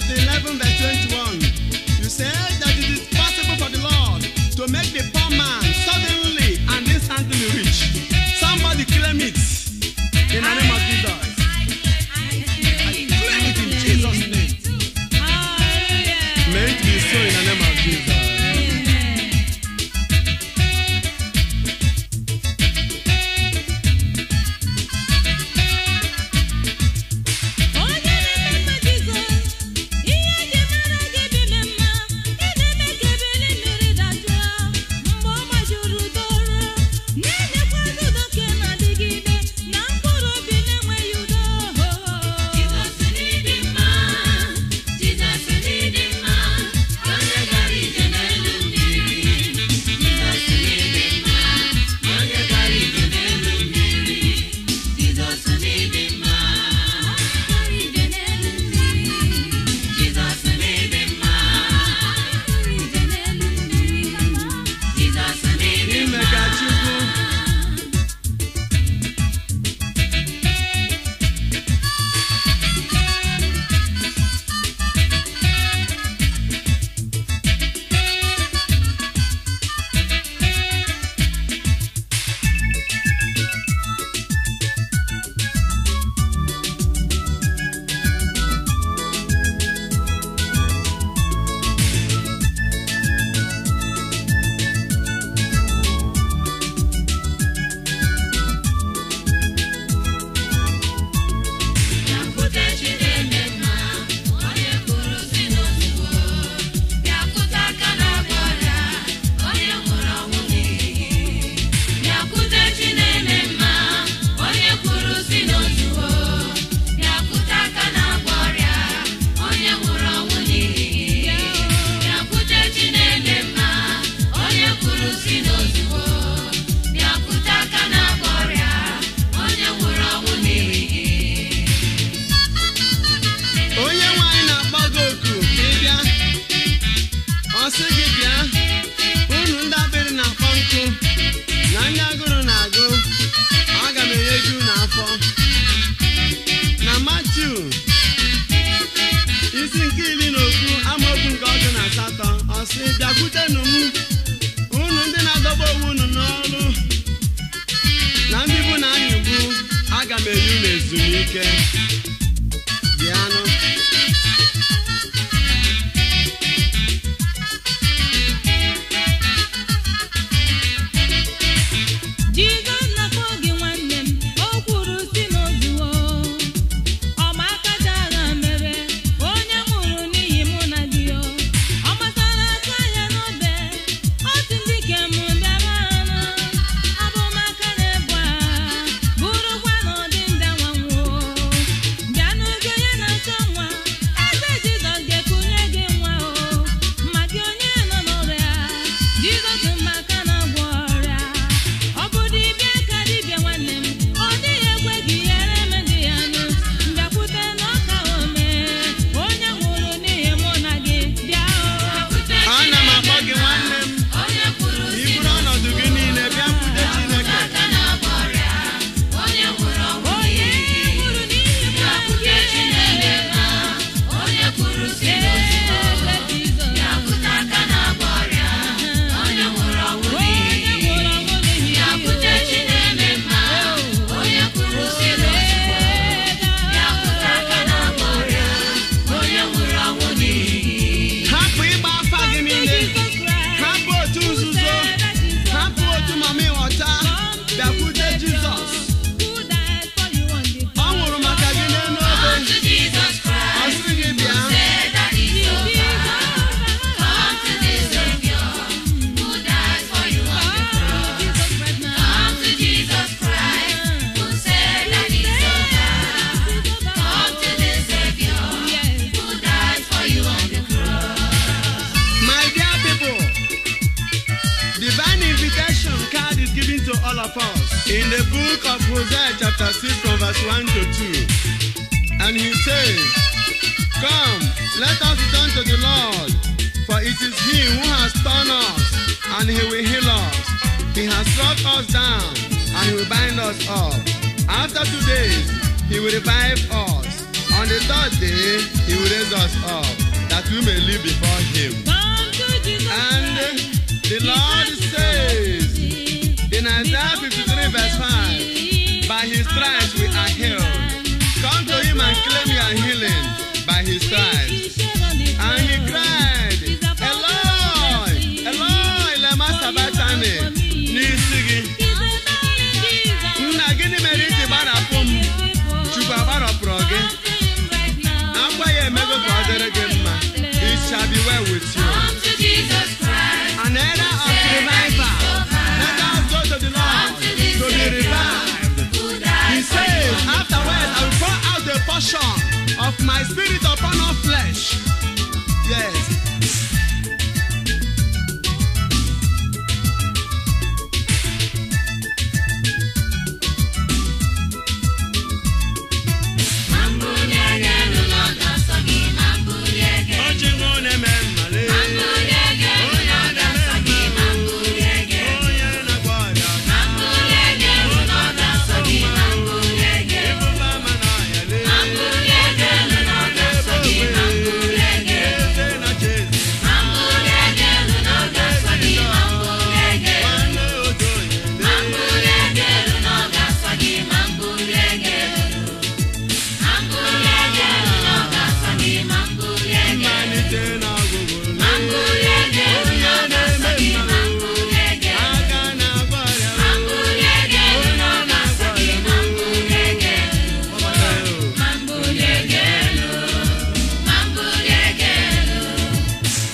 chapter 11 verse 21, you said that it is possible for the Lord to make the poor man suddenly and instantly rich. Somebody claim it in the name of Jesus. I claim it in Jesus' name. May it be so in the name of Jesus. Onye na-eme mma Jizọs, ihe eji mara gị bụ ime mma, ị na-eme ka ebili mmiri dajụọ, mgbe ọ gbajuru dọrọ, na-enyekwazi udo nke na-adịgide na mkpụrụ obi na-enweghị udo. Jizọs n'ịdị mma, Jizọs n'ịdị mma, onye gara ije n'elu mmiri. Jizọs n'ịdị mma, onye gara ije n'elu mmiri. Jizọs n'ịdị mma, onye gara ije n'elu mmiri. Jizọs n'ịdị mma, onye gara ije n'elu mmiri. Jizọs n'ịdị Ime mma. ka Chukwu Bịakwute Chineke mma, onye kwuru si n'ozugbo. Bịakwute aka na-agwọ ọrịa, onye nwụrụ ọnwụ n'ihi gị. Bịakwute Chineke mma, onye kwuru si n'ozugbo. Bịakwute aka na-agwọ ọrịa, onye nwụrụ ọnwụ n'ihi gị. Bịakwute Chineke mma, onye kwuru si n'ozugbo. Bịakwute aka na-agwọ ọrịa, onye nwụrụ ọnwụ n'ihi gị. Onye nwanyị na-akpọ gị oku ka ị bịa. Ọ sị gị bịa, unu ndị akpịrị na-akpọ nkụ na ndị agụrụ na-agụ, aga m enye gị unu afọ. Na Matiu isi nke 11 amaokwu nke 18, ọ sị bịakwutenụ m unu ndị na-adọgbu onwe unu n'ọrụ na ndị bụ na anyịgbu, aga m enye unu ezumike. Bịanụ. Jizọs na-akpọ gị nwanne m, o kwuru si n'ozuo, ọma akaja agha mere, onye nwụrụ n'ihi mụ na gị o. Ọ gbasara aka ya n'obe, ọ sị ndị ke m bịara anụ, abụ m aka na-ebu agha, bụrụkwa na ọ dị ndị nwanwuo. Bịanụ gị onye na-achọ nwa, eze Jizọs ga-ekunye gị nwa o, ma gị onye nọ n'ọrịa, Jizọs maka na-agwọ ọrịa. Ọ bụ dibịa ka dibịa nwanne m, ọ dịghị ekwe gị ghere m ndị ya nụ. Mbịakwute n'ọka ome, onye nwụrụ n'ihi mụ na gị, bịa o. Ana m akpọ gị nwanne m, Onye kwuru ka i si buru ọnọdụ gị niile bịakwute Chineke. aka na-agwọ ọrịa, onye nwụrụ ọnwụ Onye n'ihi gị. nwụrụ n'ihi mụ na Bịakwute gị. Chineke mma, onye kwuru si n'ozugbo. Eze Jizọs. Bịakwute aka na-agwọ ọrịa, onye nwụrụ ọnwụ Onye n'ihi gị. nwụrụ ọnwụ n'ihi gị. Bịakwute Chineke mma, onye kwuru si n'ozugbo. Bịakwute aka na-agwọ ọrịa, onye nwụrụ ọnwụ n'ihi gị. Hapụ ịgba afa gị niile, Jesus Christ. hapụ otu nzuzo, hapụ otu mama ịghọta, bịakwute Jizọs. Ọ nwụrụ maka gị n'elu obe. Come to Jesus Ọ Christ, sị gị bịa. say that it's over. Come to the Savior, who died for you on the cross. Come to Jesus Christ, who said that it's over. Come to the Savior, who died for you on the cross. My dear people, divine invitation card is given to all of us in the book of Hosea chapter 6 from verse 1 to 2. And he says, Come, let us return to the Lord, for it is he who has torn us, and he will heal us. He has struck us down, and he will bind us up. After 2 days, he will revive us. On the the third day he will raise us up, that we may live before him. Come to Jesus And Christ. the Lord says in Isaiah 53 verse 5, by his stripes we are healed. Come to him and claim your healing by his stripes. And he cried, Eloi, Eloi, lema sabachthani. N'isi gị, nna gịnị mere i ji gbarapụ m? Chukwu agbarapụrụ gị. Akwa ya emego ka ọ dịrị gị mma. It shall be well with you. Come to Jesus Christ. An era of revival. Let us go to the Lord to be revived. Who died He for says, you. afterwards, I will pour out a portion of my spirit upon all flesh. Yes. Ma mbuli ego elu na ọ ga-asọ gị, ma mbuli ego elu. Ma mbuli ego elu na ọ ga-asọ gị, ma mbuli ego elu. Ma mbuli ego elu na ọ ga-asọ gị, ma mbuli ego elu. Ma mbuli ego elu na ọ ga-asọ gị, ma mbuli ego elu. Ma mbuli ego elu na ọ ga-asọ gị, ma mbuli ego elu. Ma mbuli ego elu na ọ ga-asọ gị, ma mbuli ego elu. Ma mbuli ego elu na ọ ga-asọ gị, ma mbuli ego elu. Ma mbuli ego elu na ọ ga-asọ gị, ma mbuli ego elu. Ma mbuli ego elu na ọ ga-asọ gị, ma mbuli ego elu. Ma mbuli ego elu, ma mbuli ego elu.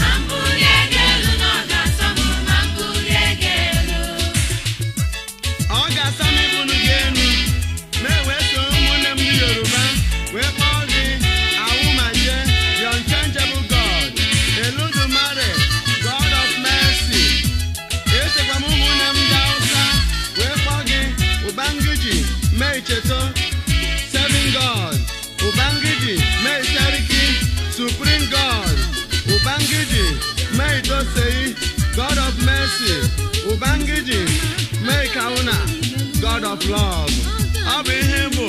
Ma mbuli ego elu na ọ ga-asọ m, ma mbuli ego elu. Ọ ga-asa m ibunu gị enu, ma e wee soo ụmụnne m ndị Yoruba wee kpọọ gị Awụmaje, the unchangeable God, Eludumare, God of mercy. Esekwa m ụmụnne m ndị Hausa wee kpọọ gị Ubangiji Meicheto, Serving God, Ubangiji Meiseriki, Supreme God, Ubangiji Meidosei, God of mercy, Ubangiji Meikauna, God of love. Ọ bụ ihe bụ